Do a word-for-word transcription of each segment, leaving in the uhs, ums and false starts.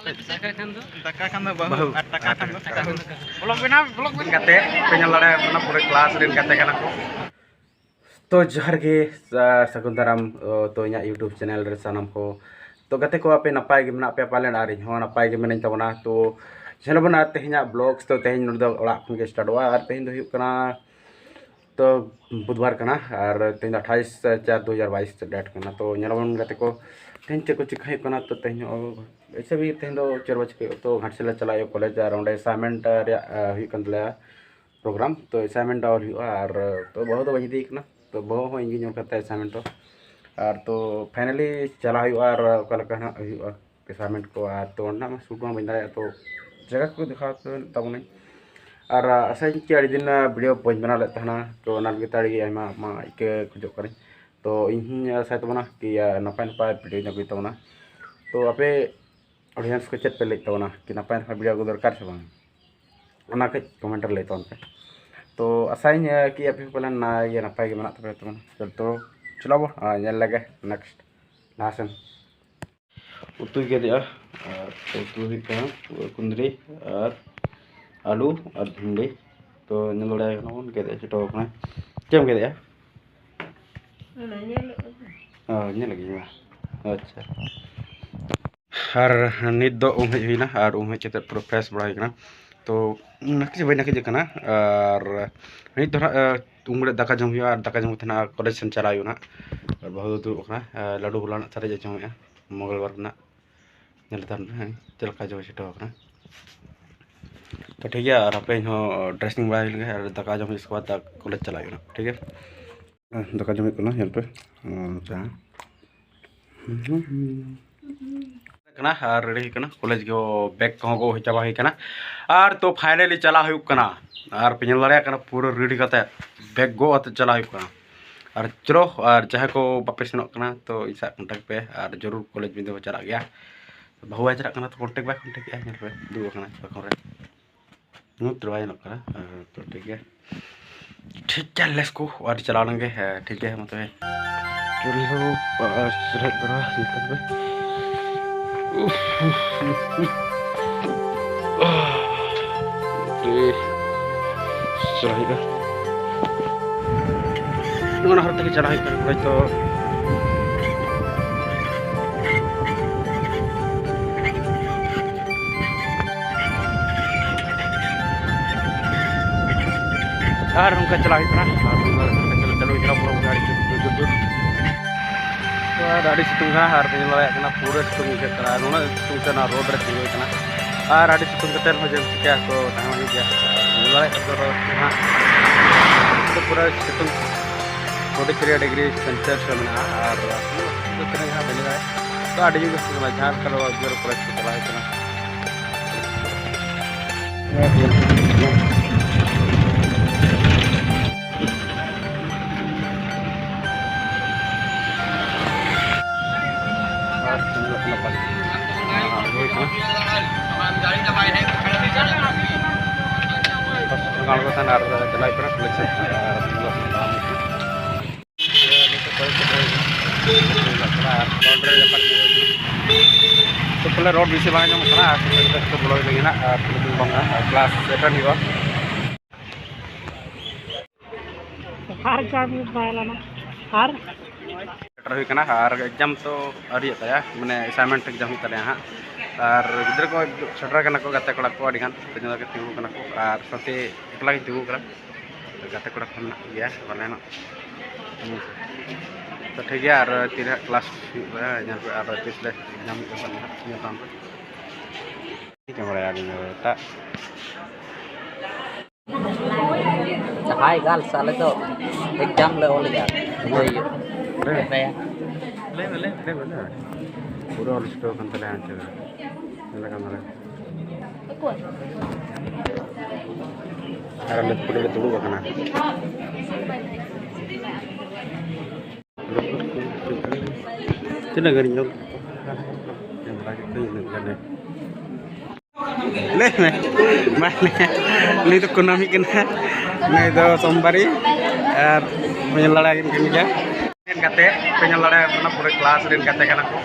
ᱫᱟᱠᱟ ᱠᱷᱟᱱ ᱫᱚ ᱵᱟᱹᱦᱩ, ᱵᱟᱹᱦᱩ᱾ ᱟᱨ ᱴᱟᱠᱟ ᱠᱷᱟᱱ ᱫᱚ ᱴᱟᱠᱟ᱾ ᱵᱚᱞᱚᱠ ᱵᱮᱱᱟᱣ, ᱵᱚᱞᱚᱠ ᱵᱮᱱᱟᱣ᱾ ᱜᱟᱛᱮ ᱯᱮ ᱧᱮᱞ ᱫᱟᱲᱮᱭᱟᱜ ᱠᱟᱱᱟ, ᱯᱩᱨᱟᱹ ᱠᱞᱟᱥ ᱨᱮᱱ ᱜᱟᱛᱮ ᱠᱟᱱᱟ ᱠᱚ᱾ ᱛᱚ ᱡᱚᱦᱟᱨ ᱜᱮ, ᱥᱟ-, ᱥᱟᱹᱜᱩᱱ ᱫᱟᱨᱟᱢ, ᱚ, ᱛᱚ ᱤᱧᱟᱹᱜ YouTube ᱪᱮᱱᱮᱞ ᱨᱮ ᱥᱟᱱᱟᱢ ᱠᱚ᱾ ᱛᱚ ᱜᱟᱛᱮ ᱠᱚ, ᱟᱯᱮ ᱱᱟᱯᱟᱭ ᱜᱮ ᱢᱮᱱᱟᱜ ᱯᱮᱭᱟ ᱯᱟᱞᱮᱱ, ᱟᱨ ᱤᱧ ᱦᱚᱸ ᱱᱟᱯᱟᱭ ᱜᱮ ᱢᱮᱱᱟᱹᱧ ᱛᱟᱵᱚᱱᱟ᱾ ᱛᱚ ᱧᱮᱞ ᱟᱵᱚᱱ ᱟᱨ ᱛᱮᱦᱮᱧᱟᱜ ᱵᱞᱚᱜᱥ ᱫᱚ ᱛᱮᱦᱮᱧ ᱱᱚᱰᱮ ᱫᱚ ᱚᱲᱟᱜ ᱠᱷᱚᱱ ᱜᱮ ᱥᱴᱟᱨᱴᱚᱜᱼᱟ᱾ ᱟᱨ ᱛᱮᱦᱮᱧ ᱫᱚ ᱦᱩᱭᱩᱜ ᱠᱟᱱᱟ ᱛᱚ ᱵᱩᱫᱷᱵᱟᱨ ᱠᱟᱱᱟ, ᱟᱨ ᱛᱮᱦᱮᱧ ᱫᱚ ᱟᱴᱷᱟᱭᱤᱥ ᱪᱟᱨ ᱫᱩ ᱦᱟᱡᱟᱨ ᱵᱟᱭᱤᱥ ᱰᱮᱴ ᱠᱟᱱᱟ᱾ ᱛᱚ ᱧᱮᱞ ᱟᱵᱚᱱ ᱜᱟᱛᱮ ᱠᱚ, ᱛᱮᱦᱮᱧ ᱪᱮᱫ ᱠᱚ ᱪᱤᱠᱟ ᱦᱩᱭᱩᱜ ᱠᱟᱱᱟ᱾ ᱛᱚ ᱛᱮᱦᱮᱧ ᱦᱚᱸ ᱮᱭᱥᱮ ᱵᱷᱤ ᱛᱮᱦᱮᱧ ᱫᱚ ᱪᱮᱫ ᱦᱚᱸ ᱵᱟᱝ ᱪᱤᱠᱟᱹ ᱦᱩᱭᱩᱜᱼᱟ᱾ ᱛᱚ ᱜᱷᱟᱴᱥᱤᱞᱟ ᱪᱟᱞᱟᱜ ᱦᱩᱭᱩᱜᱼᱟ ᱠᱚᱞᱮᱡᱽ, ᱟᱨ ᱚᱸᱰᱮ ᱮᱥᱟᱭᱤᱱᱢᱮᱱᱴ ᱨᱮᱭᱟᱜ, ᱟ, ᱦᱩᱭᱩᱜ ᱠᱟᱱ ᱛᱟᱞᱮᱭᱟ ᱯᱨᱳᱜᱨᱟᱢ᱾ ᱛᱚ ᱮᱥᱟᱭᱤᱱᱢᱮᱱᱴ ᱚᱞ ᱦᱩᱭᱩᱜᱼᱟ, ᱟᱨ ᱛᱚ ᱵᱟᱹᱦᱩ ᱫᱚ ᱵᱟᱹᱧ ᱤᱫᱤᱭᱮ ᱠᱟᱱᱟ, ᱛᱚ ᱵᱟᱹᱦᱩ ᱦᱚᱸ ᱤᱧ ᱜᱤᱧ ᱚᱞ ᱠᱟᱛᱟᱭᱟ ᱮᱥᱟᱭᱤᱱᱢᱮᱱᱴ ᱫᱚ᱾ ᱟᱨ ᱛᱚ ᱯᱷᱟᱭᱱᱟᱞᱤ ᱪᱟᱞᱟᱜ ᱦᱩᱭᱩᱜᱼᱟ, ᱟᱨ ᱚᱠᱟ ᱞᱮᱠᱟ ᱦᱟᱸᱜ ᱦᱩᱭᱩᱜᱼᱟ ᱮᱥᱟᱭᱤᱱᱢᱮᱱᱴ ᱠᱚ, ᱟᱨ ᱛᱚ ᱚᱸᱰᱮ ᱢᱟ ᱥᱩᱴ ᱢᱟ ᱵᱟᱹᱧ ᱫᱟᱲᱮᱭᱟᱜᱼᱟ᱾ ᱛᱚ ᱡᱟᱭᱜᱟ ᱠᱚ ᱫᱮᱠᱷᱟᱣ ᱛᱟᱵᱚᱱᱟᱹᱧ, ᱟᱨ ᱟᱥᱟᱭᱟᱹᱧ ᱠᱤ ᱟᱹᱰᱤ ᱫᱤᱱ ᱵᱷᱤᱰᱤᱭᱳ ᱵᱟᱹᱧ ᱵᱮᱱᱟᱣ ᱞᱮᱫ ᱛᱟᱦᱮᱱᱟ, ᱛᱚ ᱚᱱᱟ ᱞᱟᱹᱜᱤᱫ ᱛᱮ ᱟᱹᱰᱤ ᱟᱭᱢᱟ ᱟᱭᱢᱟ ᱤᱠᱟᱹ ᱠᱷᱚᱡᱚᱜ ᱠᱟᱹᱱᱟᱹᱧ᱾ ᱛᱚ ᱤᱧ ᱦᱚᱸᱧ ᱟᱥᱟᱭ ᱛᱟᱵᱚᱱᱟ ᱠᱤ ᱱᱟᱯᱟᱭ ᱱᱟᱯᱟᱭ ᱵᱷᱤᱰᱤᱭᱳᱧ ᱟᱹᱜᱩᱭ ᱛᱟᱵᱚᱱᱟ᱾ ᱛᱚ ᱟᱯᱮ ᱚᱰᱤᱭᱮᱱᱥ ᱠᱚ ᱪᱮᱫ ᱯᱮ ᱞᱟᱹᱭᱮᱫ ᱛᱟᱵᱚᱱᱟ ᱠᱤ ᱱᱟᱯᱟᱭ ᱱᱟᱯᱟᱭ ᱵᱷᱤᱰᱤᱭᱳ ᱟᱹᱜᱩ ᱫᱚᱨᱠᱟᱨ ᱥᱮ ᱵᱟᱝ? ᱚᱱᱟ ᱠᱟᱹᱡ ᱠᱚᱢᱮᱱᱴ ᱨᱮ ᱞᱟᱹᱭ ᱛᱟᱵᱚᱱ ᱯᱮ᱾ ᱛᱚ ᱟᱥᱟᱭᱟᱹᱧ, ᱮ, ᱠᱤ ᱟᱯᱮ ᱦᱚᱸ ᱯᱟᱞᱮᱱ ᱱᱟᱭ ᱜᱮ ᱱᱟᱯᱟᱭ ᱜᱮ ᱢᱮᱱᱟᱜ ᱛᱟᱯᱮᱭᱟ ᱛᱟᱵᱚᱱᱟ᱾ ᱛᱚ ᱪᱚᱞᱚ ᱵᱚ, ᱟ, ᱧᱮᱞ ᱞᱮᱜᱮ ᱱᱮᱠᱥᱴ ᱞᱟᱦᱟ ᱥᱮᱱ᱾ ᱩᱛᱩᱭ ᱜᱮᱫᱮᱜᱼᱟ, ᱟᱨ ᱩᱛᱩ ᱦᱩᱭᱩᱜ ᱠᱟᱱᱟ ᱠᱩᱸᱫᱽᱨᱤ ᱟᱨ ᱟᱹᱞᱩ ᱟᱨ ᱵᱷᱤᱱᱰᱤ᱾ ᱛᱚ ᱧᱮᱞ ᱫᱟᱲᱮᱭᱟᱜ ᱠᱟᱱᱟ ᱵᱚᱱ, ᱜᱮᱫ ᱦᱚᱪᱚ ᱠᱟᱱᱟ᱾ ᱪᱮᱫ ᱮᱢ ᱜᱮᱫᱮᱜᱼᱟ? ᱚᱱᱟ ᱧᱮᱞᱚᱜ ᱠᱟᱱᱟ᱾ ᱚ, ᱧᱮᱞ ᱞᱟᱹᱜᱤᱫ ᱢᱟ᱾ ᱟᱪᱪᱷᱟ᱾ ᱟᱨ ᱱᱤᱛ ᱫᱚ ᱩᱢ ᱦᱮᱡ ᱦᱩᱭᱱᱟ, ᱟᱨ ᱩᱢ ᱦᱮᱡ ᱠᱟᱛᱮ ᱯᱩᱨᱟᱹ ᱯᱷᱨᱮᱥ ᱵᱟᱲᱟ ᱦᱩᱭ ᱠᱟᱱᱟ᱾ ᱛᱚ ᱱᱟᱹᱠᱤᱡ ᱵᱟᱹᱧ ᱱᱟᱹᱠᱤᱡ ᱠᱟᱱᱟ, ᱟᱨ ᱱᱤᱛ ᱫᱚ ᱱᱟᱦᱟᱜ, ᱮ, ᱩᱢ ᱵᱟᱲᱟ, ᱫᱟᱠᱟ ᱡᱚᱢ ᱦᱩᱭᱩᱜᱼᱟ, ᱟᱨ ᱫᱟᱠᱟ ᱡᱚᱢ ᱠᱟᱛᱮ ᱱᱟᱦᱟᱜ ᱠᱚᱞᱮᱡᱽ ᱥᱮᱱ ᱪᱟᱞᱟᱜ ᱦᱩᱭᱩᱜᱼᱟ ᱱᱟᱦᱟᱜ᱾ ᱟᱨ ᱵᱟᱹᱦᱩ ᱫᱚ ᱫᱩᱲᱩᱵ ᱟᱠᱟᱱᱟ, ᱮ, ᱞᱟᱹᱰᱩ ᱜᱚᱞᱟ ᱱᱟᱜ ᱥᱟᱨᱮᱡ ᱦᱚᱪᱚ ᱦᱩᱭᱩᱜᱼᱟ, ᱢᱚᱝᱜᱚᱞᱵᱟᱨ ᱨᱮᱱᱟᱜ᱾ ᱧᱮᱞ ᱛᱟᱵᱚᱱ ᱯᱮ, ᱦᱮᱸ, ᱪᱮᱫ ᱞᱮᱠᱟ ᱡᱚᱢ ᱪᱷᱩᱴᱟᱹᱣ ᱟᱠᱟᱱᱟ᱾ ᱛᱚ ᱴᱷᱤᱠ ᱜᱮᱭᱟ, ᱟᱨ ᱦᱟᱯᱮ ᱤᱧ ᱦᱚᱸ ᱰᱨᱮᱥᱤᱝ ᱵᱟᱲᱟᱭ ᱦᱩᱭ ᱞᱮᱱ ᱜᱮ, ᱟᱨ ᱫᱟᱠᱟ ᱡᱚᱢ ᱦᱩᱭᱩᱜ ᱥᱮ ᱵᱟᱫ ᱠᱚᱞᱮᱡᱽ ᱪᱟᱞᱟᱜ ᱦᱩᱭᱩᱜᱼᱟ, ᱴᱷᱤᱠ ᱜᱮᱭᱟ᱾ ᱫᱟᱠᱟ ᱡᱚᱢ ᱦᱩᱭᱩᱜ ᱠᱟᱱᱟ, ᱧᱮᱞ ᱯᱮ᱾ ᱟᱪᱪᱷᱟ᱾ ᱠᱟᱱᱟ ᱟᱨ ᱨᱮᱰᱤ ᱦᱩᱭᱩᱜ ᱠᱟᱱᱟ, ᱠᱚᱞᱮᱡᱽ ᱜᱮ ᱵᱮᱜᱽ ᱠᱚᱦᱚᱸ ᱜᱚᱜ ᱦᱩᱭ ᱪᱟᱵᱟ ᱦᱩᱭ ᱠᱟᱱᱟ᱾ ᱟᱨ ᱛᱚ ᱯᱷᱟᱭᱱᱟᱞᱤ ᱪᱟᱞᱟᱣ ᱦᱩᱭᱩᱜ ᱠᱟᱱᱟ, ᱟᱨ ᱯᱮ ᱧᱮᱞ ᱫᱟᱲᱮᱭᱟᱜ ᱠᱟᱱᱟ ᱯᱩᱨᱟᱹ ᱨᱮᱰᱤ ᱠᱟᱛᱮ ᱵᱮᱜᱽ ᱜᱚᱜ ᱟᱛᱮ ᱪᱟᱞᱟᱣ ᱦᱩᱭᱩᱜ ᱠᱟᱱᱟ᱾ ᱟᱨ ᱪᱚᱞᱚ, ᱟᱨ ᱡᱟᱦᱟᱸᱭ ᱠᱚ ᱵᱟᱯᱮ ᱥᱮᱱᱚᱜ ᱠᱟᱱᱟ, ᱛᱚ ᱤᱧ ᱥᱟᱶ ᱠᱚᱱᱴᱟᱠᱴ ᱯᱮ, ᱟᱨ ᱡᱚᱨᱩᱨ ᱠᱚᱞᱮᱡᱽ ᱢᱤᱫ ᱫᱤᱱ ᱵᱚ ᱪᱟᱞᱟᱜ ᱜᱮᱭᱟ᱾ ᱵᱟᱹᱦᱩ ᱵᱟᱭ ᱪᱟᱞᱟᱜ ᱠᱟᱱᱟ, ᱛᱚ ᱠᱚᱱᱴᱟᱠᱴ ᱵᱟᱭ ᱠᱚᱱᱴᱟᱠᱴ ᱮᱜᱼᱟ, ᱧᱮᱞ ᱯᱮ ᱫᱩᱲᱩᱵ ᱟᱠᱟᱱᱟ ᱪᱷᱚᱠ ᱨᱮ᱾ ᱱᱩᱛ ᱨᱮ ᱵᱟᱭ ᱧᱮᱞᱚᱜ ᱠᱟᱱᱟ᱾ ᱦᱮᱸ, ᱛᱚ ᱴᱷᱤᱠ ᱜᱮᱭᱟ, ᱴᱷᱤᱠ ᱜᱮᱭᱟ, ᱞᱮᱥ ᱠᱚ ᱟᱨ ᱪᱟᱞᱟᱣ ᱞᱮᱱ ᱜᱮ᱾ ᱦᱮᱸ, ᱴᱷᱤᱠ ᱜᱮᱭᱟ, ᱢᱟ ᱛᱚᱵᱮ᱾ ᱪᱚᱞᱚ, ᱟᱨ ᱥᱮᱞᱮᱫ ᱫᱷᱟᱨᱟ ᱦᱩᱭᱩᱜ ᱠᱟᱱ ᱛᱚᱵᱮ᱾ ᱩᱯᱷ, ᱩᱯᱷ, ᱩᱯᱷ, ᱩᱯᱷ᱾ ᱟᱦ, ᱨᱮ᱾ ᱪᱟᱞᱟᱜ ᱦᱩᱭᱩᱜᱼᱟ᱾ ᱱᱚᱜᱼᱚ ᱱᱟ ᱦᱚᱨ ᱛᱮᱜᱮ ᱪᱟᱞᱟᱜ ᱦᱩᱭᱩᱜ ᱠᱟᱱᱟ ᱦᱚᱭᱛᱚ᱾ ᱟᱨ ᱱᱚᱝᱠᱟ ᱪᱟᱞᱟᱜ ᱦᱩᱭᱩᱜ ᱠᱟᱱᱟ, ᱟᱨ ᱱᱚᱝᱠᱟ ᱪᱟᱞᱟᱜ ᱪᱟᱹᱞᱩ ᱦᱩᱭᱩᱜ ᱠᱟᱱᱟ, ᱯᱩᱨᱟᱹ ᱜᱟᱹᱰᱤ ᱡᱳᱨ, ᱡᱳᱨ, ᱡᱳᱨ, ᱡᱳᱨ᱾ ᱟᱨ ᱟᱹᱰᱤ ᱥᱤᱛᱩᱝ ᱠᱟᱱᱟ, ᱟᱨ ᱯᱮ ᱧᱮᱞ ᱫᱟᱲᱮᱭᱟᱜ ᱠᱟᱱᱟ, ᱯᱩᱨᱟᱹ ᱥᱤᱛᱩᱝ ᱵᱩᱡᱷᱟᱹᱜ ᱠᱟᱱᱟ, ᱟᱨ ᱩᱱᱟᱹᱜ ᱥᱤᱛᱩᱝ ᱛᱮ ᱱᱚᱣᱟ ᱨᱳᱰ ᱨᱮ ᱛᱤᱸᱜᱩ ᱦᱩᱭ ᱠᱟᱱᱟ᱾ ᱟᱨ ᱟᱹᱰᱤ ᱥᱤᱛᱩᱝ ᱠᱟᱛᱮᱫ ᱦᱚᱸ ᱡᱮ ᱪᱤᱠᱟᱹᱭᱟ, ᱛᱚ ᱛᱟᱦᱮᱸ ᱦᱩᱭᱩᱜ ᱜᱮᱭᱟ᱾ ᱟᱨ ᱯᱮ ᱧᱮᱞ ᱫᱟᱲᱮᱭᱟᱜ ᱠᱟᱱᱟ, ᱨᱳᱰ ᱦᱟᱸᱜ ᱯᱩᱨᱟᱹ ᱥᱤᱛᱩᱝ, forty three degree Celsius ᱨᱮ ᱢᱮᱱᱟᱜᱼᱟ᱾ ᱟᱨ ᱛᱤᱱᱟᱹᱜ ᱦᱟᱸᱜ ᱵᱟᱹᱧ ᱵᱟᱲᱟᱭᱟ, ᱛᱚ ᱟᱹᱰᱤ ᱡᱳᱨ ᱜᱮ ᱥᱤᱛᱩᱝ ᱠᱟᱱᱟ, ᱡᱟᱦᱟᱸ ᱞᱮᱠᱟ ᱫᱚ ᱡᱳᱨ ᱠᱚᱞᱮᱡᱽ ᱠᱚ ᱪᱟᱞᱟᱣ ᱦᱩᱭ ᱠᱟᱱᱟ᱾ ᱟᱨ ᱧᱮᱞᱚᱜ ᱠᱟᱱᱟ ᱯᱟᱞᱮ᱾ ᱟᱨ ᱦᱩᱭ ᱠᱟᱱᱟ᱾ ᱟᱬᱜᱚ ᱠᱟᱱᱟ ᱟᱨ ᱪᱟᱞᱟᱜ ᱠᱟᱱᱟ ᱠᱚᱞᱮᱡᱽ ᱥᱮᱫ᱾ ᱟᱨ ᱧᱮᱞᱚᱜ ᱠᱟᱱᱟ ᱵᱟᱝ ᱦᱩᱭ ᱠᱟᱱᱟ᱾ ᱛᱚ ᱯᱟᱞᱮ ᱨᱳᱰ ᱵᱮᱥᱤ ᱵᱟᱝ ᱧᱟᱢᱚᱜ ᱠᱟᱱᱟ, ᱟᱨ ᱵᱚᱞᱚ ᱦᱩᱭ ᱞᱮᱱᱟ, ᱟᱨ ᱠᱞᱟᱥ ᱮᱴᱮᱱᱰ ᱦᱩᱭᱩᱜᱼᱟ᱾ ᱟᱨ ᱪᱟᱨ ᱢᱤᱱᱤᱴ ᱵᱟᱭ ᱞᱟᱱᱟ᱾ ᱟᱨ ᱥᱮᱴᱮᱨ ᱦᱩᱭ ᱠᱟᱱᱟ, ᱟᱨ ᱮᱠᱡᱟᱢ ᱛᱚ ᱟᱹᱣᱨᱤᱭᱟᱜ ᱛᱟᱭᱟ, ᱢᱟᱱᱮ ᱮᱥᱟᱭᱤᱱᱢᱮᱱᱴ ᱮᱠᱡᱟᱢ ᱦᱩᱭᱩᱜ ᱛᱟᱞᱮᱭᱟ ᱦᱟᱸᱜ᱾ ᱟᱨ ᱜᱤᱫᱽᱨᱟᱹ ᱠᱚ ᱥᱮᱴᱮᱨ ᱠᱟᱱᱟ ᱠᱚ, ᱜᱟᱛᱮ ᱠᱚᱲᱟ ᱠᱚ ᱟᱹᱰᱤ ᱜᱟᱱ ᱛᱤᱸᱜᱩ ᱠᱟᱱᱟ ᱠᱚ, ᱟᱨ ᱥᱟᱶᱛᱮ ᱮᱠᱞᱟ ᱜᱤᱧ ᱛᱤᱸᱜᱩ ᱠᱟᱱᱟ᱾ ᱜᱟᱛᱮ ᱠᱚᱲᱟ ᱠᱚ ᱢᱮᱱᱟᱜ ᱠᱚᱜᱮᱭᱟ ᱯᱟᱞᱮᱱᱚᱜ᱾ ᱦᱩᱸ᱾ ᱛᱚ ᱴᱷᱤᱠ ᱜᱮᱭᱟ, ᱟᱨ ᱛᱤᱨᱮ ᱦᱟᱸᱜ ᱠᱞᱟᱥ ᱦᱩᱭᱩᱜ ᱠᱟᱱᱟ, ᱧᱮᱞ ᱯᱮ, ᱟᱨ ᱛᱤᱥ ᱞᱮ ᱧᱟᱢ ᱦᱩᱭᱩᱜ ᱠᱟᱱᱟ ᱦᱟᱸᱜ, ᱧᱮᱞ ᱛᱟᱢ ᱯᱮ᱾ ᱪᱮᱫ ᱪᱚᱝ ᱵᱟᱲᱟᱭᱟ ᱟᱹᱞᱤᱧ ᱫᱚ ᱮᱴᱟᱜ᱾ ᱦᱟᱭ ᱜᱟᱨᱞᱥ, ᱟᱞᱮ ᱫᱚ ᱮᱠᱡᱟᱢ ᱞᱮ ᱚᱞᱮᱜᱼᱟ, ᱵᱩᱡᱷᱟᱹᱣ ᱦᱩᱭᱩᱜ ᱞᱟᱹᱭ ᱢᱮ᱾ ᱛᱟᱭᱟ᱾ ᱞᱟᱹᱭ ᱢᱮ, ᱞᱟᱹᱭ ᱢᱮ, ᱞᱟᱹᱭ ᱢᱮ, ᱞᱟᱹᱭ ᱢᱮ᱾ ᱯᱩᱨᱟᱹ ᱚᱞ ᱪᱷᱩᱴᱟᱹᱣ ᱠᱟᱱ ᱛᱟᱞᱮᱭᱟ ᱟᱨ ᱪᱮᱫ ᱧᱮᱞ ᱞᱮᱠᱷᱟᱱ ᱫᱚ᱾ ᱟᱨ ᱟᱞᱮ ᱯᱩᱨᱟᱹ ᱞᱮ ᱫᱩᱲᱩᱵ ᱟᱠᱟᱱᱟ᱾ ᱛᱤᱱᱟᱹᱜ ᱜᱟᱱᱤᱧ ᱚᱞ? ᱞᱟᱹᱭ ᱢᱮ᱾ ᱢᱟ ᱞᱟᱹᱭ ᱢᱮ᱾ ᱱᱩᱭ ᱫᱚ ᱠᱩᱱᱟᱹᱢᱤ ᱠᱟᱱᱟ, ᱱᱩᱭ ᱫᱚ ᱥᱳᱢᱵᱟᱨᱤ, ᱟᱨ ᱧᱮᱞ ᱫᱟᱲᱮᱭᱟᱠᱤᱱ ᱠᱟᱱ ᱜᱮᱭᱟ᱾ ᱨᱮᱱ ᱜᱟᱛᱮ ᱯᱮ ᱧᱮᱞ ᱫᱟᱲᱮᱭᱟᱠᱚ ᱠᱟᱱᱟ, ᱯᱩᱨᱟᱹ ᱠᱞᱟᱥ ᱨᱮᱱ ᱜᱟᱛᱮ ᱠᱟᱱᱟ ᱠᱚ᱾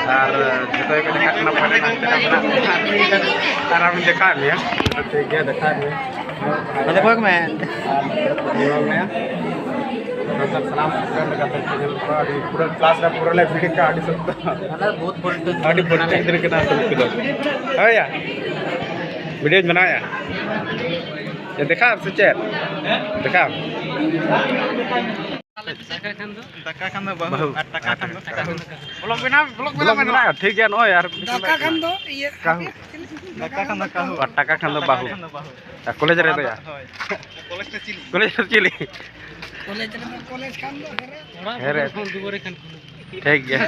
ᱟᱨ ᱡᱚᱛᱚ ᱜᱮᱠᱚ ᱫᱮᱠᱷᱟᱜ ᱠᱟᱱᱟ, ᱯᱟᱞᱮ ᱱᱟᱦᱟᱜ ᱪᱮᱫ ᱞᱮᱠᱟ ᱢᱮᱱᱟᱜ ᱠᱚᱣᱟ᱾ ᱟᱨ ᱟᱢ ᱫᱮᱠᱷᱟᱣᱮᱫ ᱢᱮᱭᱟ᱾ ᱴᱷᱤᱠ ᱜᱮᱭᱟ, ᱫᱮᱠᱷᱟᱣᱮᱫ ᱢᱮᱭᱟ᱾ ᱟᱫᱚ ᱚᱠᱚᱭ ᱠᱚ ᱢᱮᱱ? ᱟᱨ ᱱᱚᱛᱮ ᱠᱚ ᱧᱮᱞ ᱢᱮᱭᱟ᱾ ᱱᱚᱛᱮ ᱥᱟᱱᱟᱢ student ᱜᱟᱛᱮ ᱠᱚ ᱧᱮᱞ ᱠᱚᱣᱟ, ᱟᱹᱰᱤ ᱯᱩᱨᱟᱹ class ᱨᱮ ᱯᱩᱨᱟᱹ ᱞᱮ ᱵᱷᱤᱲ ᱠᱟᱜᱼᱟ, ᱟᱹᱰᱤ ᱥᱚᱠᱛᱚ᱾ ᱟᱹᱰᱤ ᱵᱚᱞᱴᱮᱡᱽ ᱜᱤᱫᱽᱨᱟᱹ ᱠᱟᱱᱟ ᱥᱚᱠᱛᱚ ᱫᱚ᱾ ᱦᱳᱭ ᱭᱟ, ᱵᱷᱤᱰᱤᱭᱳᱧ ᱵᱮᱱᱟᱣᱮᱫᱼᱟ᱾ ᱫᱮᱠᱷᱟᱣ ᱥᱮ ᱪᱮᱫ? ᱫᱮᱠᱷᱟᱣ᱾ ᱫᱟᱠᱟ ᱠᱷᱟᱱ ᱫᱚ ᱵᱟᱹᱦᱩ, ᱵᱟᱹᱦᱩ᱾ ᱟᱨ ᱴᱟᱠᱟ ᱠᱷᱟᱱ ᱫᱚ ᱴᱟᱠᱟ᱾ ᱵᱞᱚᱜ ᱵᱮᱱᱟᱣ, ᱵᱞᱚᱜ ᱵᱞᱚᱜ ᱵᱮᱱᱟᱣ ᱢᱮ᱾ ᱢᱮᱱᱟᱜᱼᱟ, ᱴᱷᱤᱠ ᱜᱮᱭᱟ, ᱱᱚᱜᱼᱚᱭ ᱟᱨ ᱫᱟᱠᱟ ᱠᱷᱟᱱ ᱫᱚ ᱤᱭᱟᱹ, ᱠᱟᱹᱦᱩ᱾ ᱫᱟᱠᱟ ᱠᱷᱟᱱ ᱫᱚ ᱠᱟᱹᱦᱩ᱾ ᱟᱨ ᱴᱟᱠᱟ ᱠᱷᱟᱱ ᱫᱚ ᱵᱟᱹᱦᱩ᱾ ᱦᱳᱭ᱾ ᱟᱨ ᱠᱚᱞᱮᱡᱽ ᱨᱮ ᱫᱚᱭᱟ? ᱦᱳᱭ᱾ ᱠᱚᱞᱮᱡᱽ ᱨᱮ ᱪᱤᱞᱤ? ᱠᱚᱞᱮᱡᱽ ᱨᱮ ᱫᱚ, ᱠᱚᱞᱮᱡᱽ ᱠᱷᱟᱱ ᱫᱚ ᱦᱮᱨᱮ᱾ ᱦᱮᱨᱮ᱾ ᱴᱷᱤᱠ ᱜᱮᱭᱟ᱾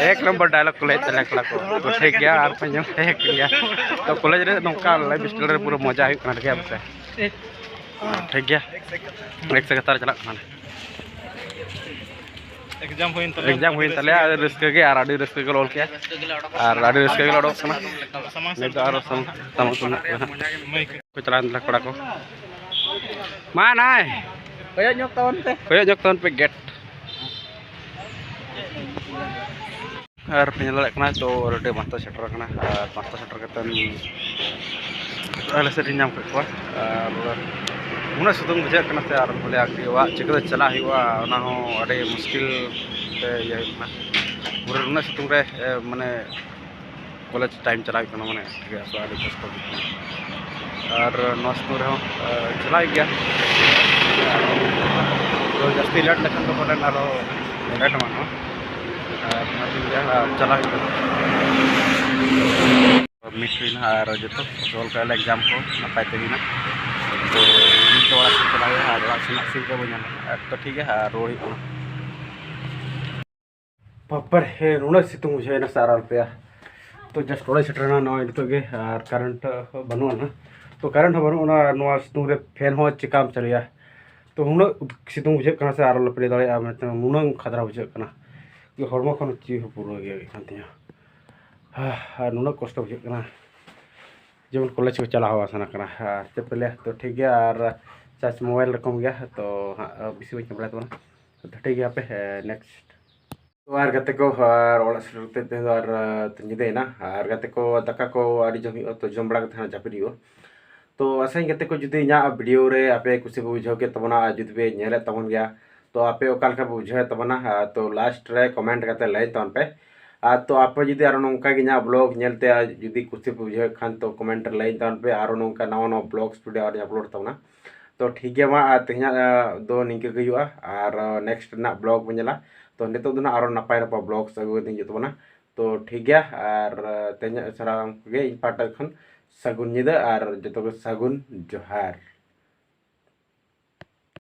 ᱮᱠ ᱱᱚᱢᱵᱚᱨ ᱰᱟᱭᱞᱚᱜ ᱠᱚ ᱞᱟᱹᱭᱮᱫ ᱛᱟᱞᱮᱭᱟ ᱠᱚᱲᱟ ᱠᱚ᱾ ᱛᱚ ᱴᱷᱤᱠ ᱜᱮᱭᱟ, ᱟᱨ ᱯᱮ ᱧᱟᱢ ᱴᱷᱤᱠ ᱜᱮᱭᱟ᱾ ᱛᱚ ᱠᱚᱞᱮᱡᱽ ᱨᱮ ᱱᱚᱝᱠᱟ life hostel ᱨᱮ ᱯᱩᱨᱟᱹ ᱢᱚᱡᱟ ᱦᱩᱭᱩᱜ ᱠᱟᱱᱟ, ᱴᱷᱤᱠ ᱜᱮᱭᱟ ᱥᱮ? ᱴᱷᱤᱠ ᱜᱮᱭᱟ, ᱮᱠ ᱥᱮ ᱠᱟᱛᱷᱟ ᱨᱮ ᱪᱟᱞᱟᱜ ᱠᱟᱱᱟ᱾ ᱮᱠᱡᱟᱢ ᱦᱩᱭᱮᱱ ᱛᱟᱞᱮᱭᱟ᱾ ᱮᱠᱡᱟᱢ ᱦᱩᱭᱮᱱ ᱛᱟᱞᱮᱭᱟ, ᱟᱹᱰᱤ ᱨᱟᱹᱥᱠᱟᱹ ᱜᱮ, ᱟᱨ ᱟᱹᱰᱤ ᱨᱟᱹᱥᱠᱟᱹ ᱜᱮᱞᱮ ᱚᱞ ᱠᱮᱜᱼᱟ, ᱟᱨ ᱟᱹᱰᱤ ᱨᱟᱹᱥᱠᱟᱹ ᱜᱮᱞᱮ ᱚᱰᱚᱠ ᱠᱟᱱᱟ᱾ ᱱᱤᱛ ᱫᱚ ᱟᱨᱚ ᱥᱟᱢᱟᱝ ᱥᱟᱢᱟᱝ ᱠᱚ ᱱᱟᱜ ᱠᱚ ᱦᱟᱸᱜ᱾ ᱢᱟᱹᱭ ᱠᱚ᱾ ᱠᱚ ᱪᱟᱞᱟᱣᱮᱱ ᱛᱟᱞᱮᱭᱟ ᱠᱚᱲᱟ ᱠᱚ᱾ ᱢᱟ ᱱᱟᱭ᱾ ᱠᱚᱭᱚᱜ ᱧᱚᱜ ᱛᱟᱵᱚᱱ ᱯᱮ᱾ ᱠᱚᱭᱚᱜ ᱧᱚᱜ ᱛᱟᱵᱚᱱ ᱯᱮ ᱜᱮᱴ᱾ ᱟᱨ ᱯᱮ ᱧᱮᱞ ᱫᱟᱲᱮᱭᱟᱜ ᱠᱟᱱᱟ, ᱛᱚ already ᱯᱟᱸᱪᱴᱟ ᱥᱮᱴᱮᱨ ᱟᱠᱟᱱᱟ᱾ ᱟᱨ ᱯᱟᱸᱪᱴᱟ ᱥᱮᱴᱮᱨ ᱠᱟᱛᱮᱫ ᱟᱞᱮ ᱥᱮᱫ ᱤᱧ ᱧᱟᱢ ᱠᱮᱫ ᱠᱚᱣᱟ᱾ ᱟᱨ ᱩᱱᱟᱹᱜ ᱥᱤᱛᱩᱝ ᱵᱩᱡᱷᱟᱹᱜ ᱠᱟᱱᱟ ᱥᱮ, ᱟᱨ ᱵᱚᱞᱮ ᱟᱨᱠᱤ ᱚᱲᱟᱜ ᱪᱤᱠᱟᱹᱛᱮ ᱪᱟᱞᱟᱜ ᱦᱩᱭᱩᱜᱼᱟ, ᱚᱱᱟ ᱦᱚᱸ ᱟᱹᱰᱤ ᱢᱩᱥᱠᱤᱞ ᱛᱮ ᱤᱭᱟᱹ ᱦᱩᱭᱩᱜ ᱠᱟᱱᱟ᱾ ᱯᱩᱨᱟᱹ ᱩᱱᱟᱹᱜ ᱥᱤᱛᱩᱝ ᱨᱮ, ᱮ, ᱢᱟᱱᱮ ᱠᱚᱞᱮᱡᱽ ᱴᱟᱭᱤᱢ ᱪᱟᱞᱟᱜ ᱦᱩᱭᱩᱜ ᱠᱟᱱᱟ, ᱢᱟᱱᱮ ᱴᱷᱤᱠ ᱜᱮᱭᱟ, ᱥᱮ ᱟᱹᱰᱤ ᱠᱚᱥᱴᱚ ᱵᱩᱡᱷᱟᱹᱜ ᱠᱟᱱᱟ᱾ ᱟᱨ ᱱᱚᱣᱟ ᱥᱤᱛᱩᱝ ᱨᱮᱦᱚᱸ, ᱮ, ᱪᱟᱞᱟᱜ ᱦᱩᱭᱩᱜ ᱜᱮᱭᱟ᱾ ᱛᱚ ᱡᱟᱹᱥᱛᱤ ᱞᱮᱴ ᱞᱮᱠᱷᱟᱱ ᱫᱚ ᱯᱟᱞᱮᱱ ᱟᱨᱦᱚᱸ ᱞᱮᱴ ᱮᱢᱟᱱᱚᱜᱼᱟ᱾ ᱟᱨ ᱚᱱᱟ ᱛᱮᱜᱮ, ᱟᱨ ᱪᱟᱞᱟᱜ ᱦᱩᱭᱩᱜ ᱠᱟᱱᱟ᱾ ᱢᱤᱥ ᱦᱩᱭᱱᱟ ᱟᱨ ᱡᱚᱛᱚ ᱚᱞ ᱠᱟᱜᱼᱟ ᱞᱮ ᱮᱠᱡᱟᱢ ᱠᱚ ᱱᱟᱯᱟᱭ ᱛᱮ ᱦᱩᱭᱱᱟ᱾ ᱛᱚ ᱱᱤᱛ ᱫᱚ ᱚᱲᱟᱜ ᱥᱮᱫ ᱪᱟᱞᱟᱜ ᱦᱩᱭᱩᱜᱼᱟ ᱟᱨ ᱚᱲᱟᱜ ᱥᱮᱱᱟᱜ ᱥᱤᱱ ᱠᱚ ᱵᱟᱹᱧ ᱧᱟᱢᱟ᱾ ᱮᱠ ᱛᱚ ᱴᱷᱤᱠ ᱜᱮᱭᱟ, ᱟᱨ ᱨᱩᱣᱟᱹᱲ ᱦᱩᱭᱩᱜ ᱠᱟᱱᱟ᱾ ᱵᱟᱯᱨᱮ, ᱱᱩᱱᱟᱹᱜ ᱥᱤᱛᱩᱝ ᱵᱩᱡᱷᱟᱹᱣ ᱮᱱᱟ ᱥᱮ ᱟᱨ ᱟᱞᱚᱯᱮᱭᱟ᱾ ᱛᱚ just ᱚᱲᱟᱜ ᱥᱮᱴᱮᱨ ᱮᱱᱟ ᱱᱚᱜᱼᱚᱭ ᱱᱤᱛᱚᱜ ᱜᱮ, ᱟᱨ ᱠᱟᱨᱮᱱᱴ ᱵᱟᱹᱱᱩᱜ ᱟᱱᱟ᱾ ᱛᱚ ᱠᱟᱨᱮᱱᱴ ᱦᱚᱸ ᱵᱟᱹᱱᱩᱜ ᱟᱱᱟ, ᱱᱚᱣᱟ ᱥᱤᱛᱩᱝ ᱨᱮ ᱯᱷᱮᱱ ᱦᱚᱸ ᱪᱮᱠᱟᱢ ᱪᱟᱹᱞᱩᱭᱟ? ᱛᱚ ᱩᱱᱟᱹᱜ ᱥᱤᱛᱩᱝ ᱵᱩᱡᱷᱟᱹᱜ ᱠᱟᱱᱟ ᱥᱮ ᱟᱨ ᱟᱞᱚᱯᱮ ᱞᱟᱹᱭ ᱫᱟᱲᱮᱭᱟᱜᱼᱟ, ᱢᱮᱱᱛᱮ ᱱᱩᱱᱟᱹᱜ ᱠᱷᱟᱛᱨᱟ ᱵᱩᱡᱷᱟᱹᱜ ᱠᱟᱱᱟ᱾ ᱦᱚᱲᱢᱚ ᱠᱷᱚᱱ ᱪᱮᱫ ᱦᱚᱸ ᱯᱩᱨᱟᱹ ᱜᱮ ᱤᱭᱟᱹᱜ ᱠᱟᱱ ᱛᱤᱧᱟᱹ᱾ ᱟᱨ ᱱᱩᱱᱟᱹᱜ ᱠᱚᱥᱴᱚ ᱵᱩᱡᱷᱟᱹᱜ ᱠᱟᱱᱟ, ᱡᱮᱢᱚᱱ ᱠᱚᱞᱮᱡᱽ ᱠᱚ ᱪᱟᱞᱟᱣ ᱦᱚᱸ ᱵᱟᱝ ᱥᱟᱱᱟ ᱠᱟᱱᱟ᱾ ᱟᱨ ᱪᱮᱫ ᱯᱮ ᱞᱟᱹᱭᱟ, ᱛᱚ ᱴᱷᱤᱠ ᱜᱮᱭᱟ, ᱟᱨ ᱪᱟᱨᱡᱽ ᱢᱳᱵᱟᱭᱤᱞ ᱨᱚᱠᱚᱢ ᱜᱮᱭᱟ, ᱛᱚ ᱦᱟᱸᱜ ᱵᱮᱥᱤ ᱵᱟᱹᱧ ᱠᱮᱢᱮᱨᱟᱭ ᱛᱟᱵᱚᱱᱟ᱾ ᱛᱚ ᱴᱷᱤᱠ ᱜᱮᱭᱟ, ᱦᱟᱯᱮ next ᱟᱨ ᱜᱟᱛᱮ ᱠᱚ, ᱟᱨ ᱚᱲᱟᱜ ᱥᱮᱴᱮᱨ ᱠᱟᱛᱮ ᱛᱮᱦᱮᱧ ᱫᱚ ᱟᱨ, ᱟᱨ ᱧᱤᱫᱟᱹᱭᱮᱱᱟ᱾ ᱟᱨ ᱜᱟᱛᱮ ᱠᱚ, ᱫᱟᱠᱟ ᱠᱚ ᱟᱹᱣᱨᱤ ᱡᱚᱢ ᱦᱩᱭᱩᱜᱼᱟ, ᱛᱚ ᱡᱚᱢ ᱵᱟᱲᱟ ᱠᱟᱛᱮ ᱦᱟᱸᱜ ᱡᱟᱹᱯᱤᱫ ᱦᱩᱭᱩᱜᱼᱟ᱾ ᱛᱚ ᱟᱥᱟᱧ ᱜᱟᱛᱮ ᱠᱚ, ᱡᱩᱫᱤ ᱤᱧᱟᱹᱜ video ᱨᱮ ᱟᱯᱮ ᱠᱩᱥᱤ ᱯᱮ ᱵᱩᱡᱷᱟᱹᱣ ᱠᱮᱫ ᱛᱟᱵᱚᱱᱟ ᱟᱨ ᱡᱩᱫᱤ ᱯᱮ ᱧᱮᱞᱮᱫ ᱛᱟᱵᱚᱱ ᱜᱮᱭᱟ, ᱛᱚ ᱟᱯᱮ ᱚᱠᱟ ᱞᱮᱠᱟ ᱯᱮ ᱵᱩᱡᱷᱟᱹᱣᱮᱫ ᱛᱟᱵᱚᱱᱟ, ᱟᱨ ᱛᱚ last ᱨᱮ comment ᱠᱟᱛᱮ ᱞᱟᱹᱭ ᱛᱟᱵᱚᱱ ᱯᱮ᱾ ᱟᱨ ᱛᱚ ᱟᱯᱮ ᱡᱩᱫᱤ ᱟᱨᱚ ᱱᱚᱝᱠᱟ ᱜᱮ ᱤᱧᱟᱹᱜ vlog ᱧᱮᱞ ᱛᱮ ᱟᱨ ᱡᱩᱫᱤ ᱠᱩᱥᱤ ᱯᱮ ᱵᱩᱡᱷᱟᱹᱣᱮᱫ ᱠᱷᱟᱱ, ᱛᱚ comment ᱨᱮ ᱞᱟᱹᱭ ᱛᱟᱵᱚᱱ ᱯᱮ, ᱟᱨᱚ ᱱᱚᱝᱠᱟ ᱱᱟᱣᱟ ᱱᱟᱣᱟ vlogs video ᱟᱨᱚᱧ upload ᱛᱟᱵᱚᱱᱟ᱾ ᱛᱚ ᱴᱷᱤᱠ ᱜᱮᱭᱟ, ᱢᱟ ᱟᱨ ᱛᱮᱦᱮᱧᱟᱜ, ᱟᱸ, ᱫᱚ ᱱᱤᱝᱠᱟᱹ ᱜᱮ ᱦᱩᱭᱩᱜᱼᱟ, ᱟᱨ, ᱟᱸ, next ᱨᱮᱱᱟᱜ vlog ᱵᱚᱱ ᱧᱮᱞᱟ᱾ ᱛᱚ ᱱᱤᱛᱚᱜ ᱫᱚ ᱱᱟᱜ ᱟᱨᱚ ᱱᱟᱯᱟᱭ ᱱᱟᱯᱟᱭ vlogs ᱟᱹᱜᱩ ᱠᱟᱛᱮᱧ ᱦᱤᱡᱩᱜ ᱛᱟᱵᱚᱱᱟ᱾ ᱛᱚ ᱴᱷᱤᱠ ᱜᱮᱭᱟ, ᱟᱨ, ᱟᱸ, ᱛᱮᱦᱮᱧᱟᱜ ᱥᱟᱱᱟᱢ ᱠᱚᱜᱮ ᱤᱧ ᱯᱟᱦᱴᱟ ᱠᱷᱚᱱ ᱥᱟᱹᱜᱩᱱ ᱧᱤᱫᱟᱹ ᱟᱨ ᱡᱚᱛᱚ ᱜᱮ ᱥᱟᱹᱜᱩᱱ ᱡᱚᱦᱟᱨ᱾